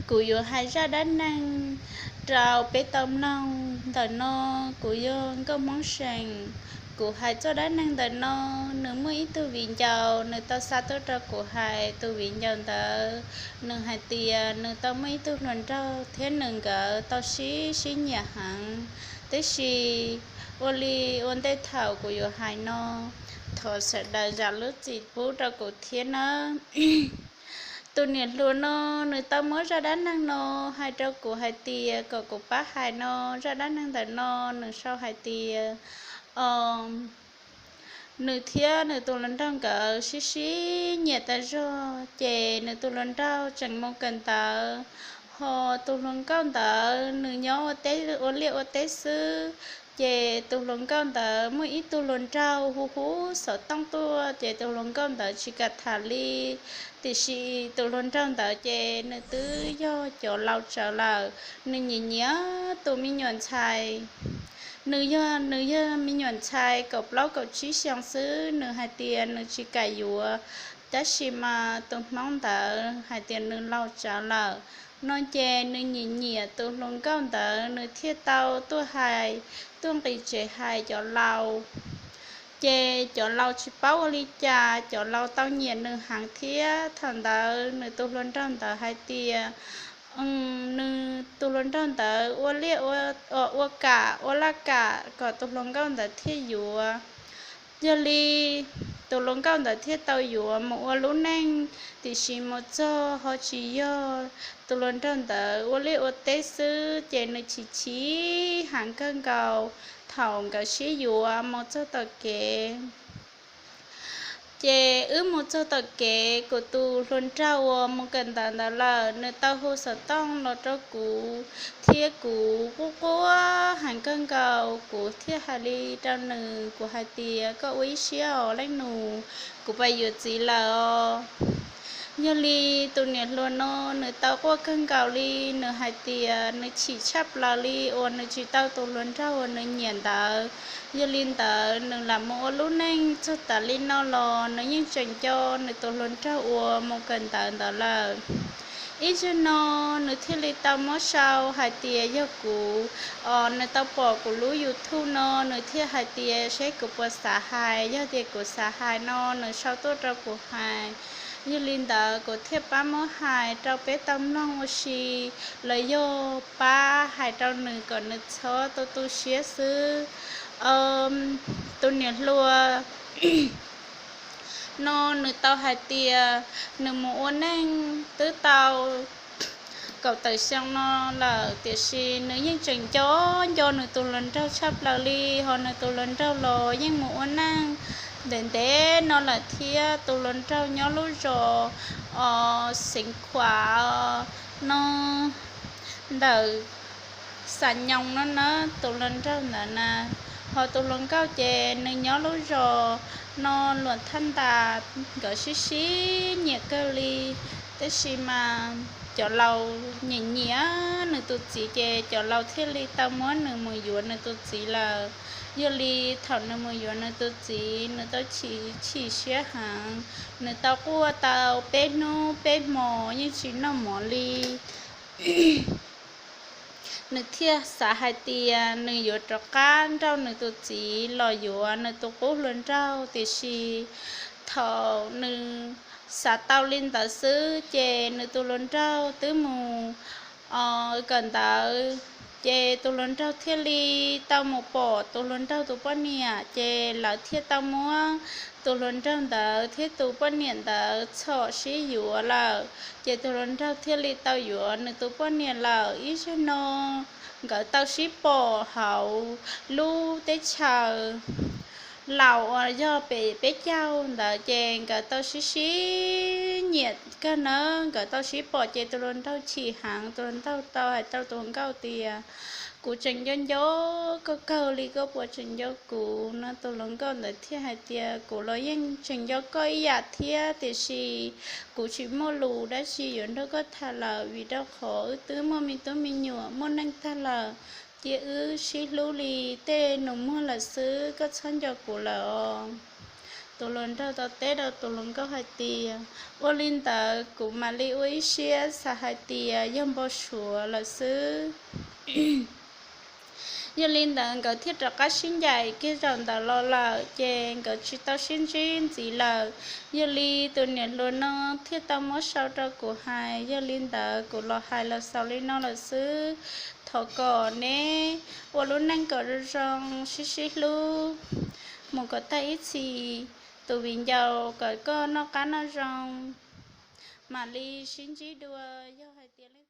Kuv yuav hais zaj dab neeg rau peb tau mloog. Ntawm no kuv yog Nkauj Hmoob Seem. Kuv hais txoj dab neeg ntawm no, nws muaj ib tug viv ncaus nws tau xa tuaj rau kuv hais. Tus viv ncaus ntawd nws hais tias nws tau muaj ib tug hluas nraug thiab nws nkawd tau sib sib nyiam heev, tab sis ua li ua ntej thaum kuv yuav hais no, thov sawv daws zam lub txim pub rau kuv thiab nawb. Tus niam hluas no nws tau muab zaj dab neeg no hais rau kuv hais tias kom kuv pab hais no. Zaj dab neeg ntawm no nws sau hais tias, o, nws thiab nws tus hluas nraug nkawd sib sib nyiam tas zog, ces nws tus hluas nraug tseem mus kawm ntawv, ho tus hluas nkauj ntawd nws nyob ua teb, ua liaj ua teb xwb. Ces tus hluas nkauj ntawd muaj ib tug hluas nraug hu hu xov tooj tuaj, ces tus hluas nkauj ntawd tsis kam tham li. Tiam sis tus hluas nraug ntawd ces nws twb yog cov laus tsawv lawm, nws nyiam nyiam tus me nyuam ntxhais. Nws yog, nws yog me nyuam ntxhais kaum plaub kaum tsib xyoos xwb, nws hais tias nws tsis kam yuav, tab sis mas tus hmoob ntawd hais tias nws laus tsawv lawm no, ces nws nyiam nyiam tus hluas nkauj ntawd, nws thiaj tau tuaj hais, tuaj nqis tsev hais cov laus. Ces cov laus tsis paub ua li cas, cov laus tau nyiam nws heev thiab. Thaum ntawd nws tus hluas nraug ntawd hais tias, nws tus hluas nraug ntawd ua liaj ua, ua kam, ua laj kam kom tus hluas nkauj ntawd thiaj yuav. Yog li tus hluas nkauj ntawd thiaj tau yuav mus ua lub neej, tiam sis mus txog ho tsis yog. Tus hluas nraug ntawd ua liaj ua teb xwb, ces nws chim chim heev kawg nkaus. Thaum nkawd sib yuav mus txog tom kev, ces wb mus txog tom kev, kuv tus hluas nraug uas mus kawm ntawv ntawd lawm, nws tau hu xov tooj los rau kuv, thiab kuv quaj quaj heev kawg nkaus. Kuv thiaj hais li rau nws, kuv hais tias, koj ua ib siab os leej nus, kuv pais yuav txiv lawm os. Yog li tus niam hluas no nws tau quaj kawg nkaus li, nws hais tias nws chim tshaj plaws li uas nws tsis tau tus hluas nraug uas nws nyiam ntawd. Yog li ntawd nws lam mus ua lub neej txog tas li no los nws yeej tseem nco nws tus hluas nraug uas mus kawm ntawv ntawd lawm. Ib zaug no nws thiaj li tau muab sau hais tias yog kuv, os, nws tau pom kuv lub YouTube no, nws thiaj hais tias seb kuv puas xav hais. Yog tias kuv xav hais no, nws sau tuaj rau kuv hais. Yog li ntawd kuv thiaj pab muab hais rau peb tau mloog ua si, los yog pab hais rau nws kom nws txhob tu tu siab xwb. Tus niam hluas no nws tau hais tias nws mus ua neej twb tau kaum tawm xyoo no lawm, tiam sis nws yeej tseem nco nco nws tus hluas nraug tshaj plaws li, ho nws tus hluas nraug los yeej mus ua neej ntev ntev no lawm thiab. Tus hluas nraug nyob lub zos, os, Xeev Khuam no, ntawm Xam Nyoos no na, tus hluas nraug ntawd na. Ho tus hluas nkauj ces nws nyob lub zos no, Luam Thaj Ntas. Nkawd sib sib nyiam kawg li, tab sis mas cov laus nyiam nyiam nws tus txiv, ces cov laus thiaj li tau muab nws mus yuav nws tus txiv lawm. Yog li thaum nws mus yuav nws tus txiv, nws tau chim chim siab heev, nws tau quaj tau peb hnub peb hmo yeej tsis noj mov li. Nws thiaj xav hais tias nws yuav rov qab nrauj nws tus txiv los yuav nws tus qub hluas nraug, tiam sis thaum nws xav tau li ntawd xwb, ces nws tus hluas nraug twb mus kawm ntawv, ces tus hluas nraug thiaj li tau mus pom tus hluas nraug tus poj niam, ces lawv thiaj tau muab tus hluas nraug ntawd thiab tus poj niam ntawd txhom sib yuav lawm, ces tus hluas nraug thiaj li tau yuav nws tus poj niam lawm. Ib zaug no nkawd tau sib pom hauv lub teb chaws Laus uas yog pem peb caug ntawd, ces nkawd tau sib sib nyiam kawg nawb. Nkawd tau sib pom ces tus hluas nraug chim heev, tus hluas nraug tau hais rau tus hluas nkauj tias, kuv tseem nco nco koj kawg li, koj puas tseem nco kuv no? Tus hluas nkauj ntawd thiaj hais tias, kuv los yeej tseem nco koj ib yam thiab, tiam sis kuv tsis muaj lus dab tsi yuav nrog koj tham lawm, vim rau qhov wb twb muaj me tub me nyuam muaj neej tag lawm. Cia wb sib hlub li tej nus muag lawm xwb, koj txhob nco kuv lawm os. tus hluas nraug tau teb rau tus hluas nkauj hais tias, ua li ntawd kuv mam li ua ib siab xav hais tias yog npau suav lawm xwb. Yog li ntawd nkawd thiaj rov qab sib ncaim kiag zaum ntawd los lawm, ces nkawd tsis tau sib ntsib ntxiv lawm. Yog li tus niam hluas no thiaj tau muab sau rau kuv hais, yog li ntawd kuv los hais los xaus li no lawm xwb. Thov kom neb ua lub neej kom zoo zoo, sib sib hlub mus kom tag ib txhis. Tus viv ncaus, kom koj noj qab noj zoo, mam li sib ntsib dua. Yog hais tias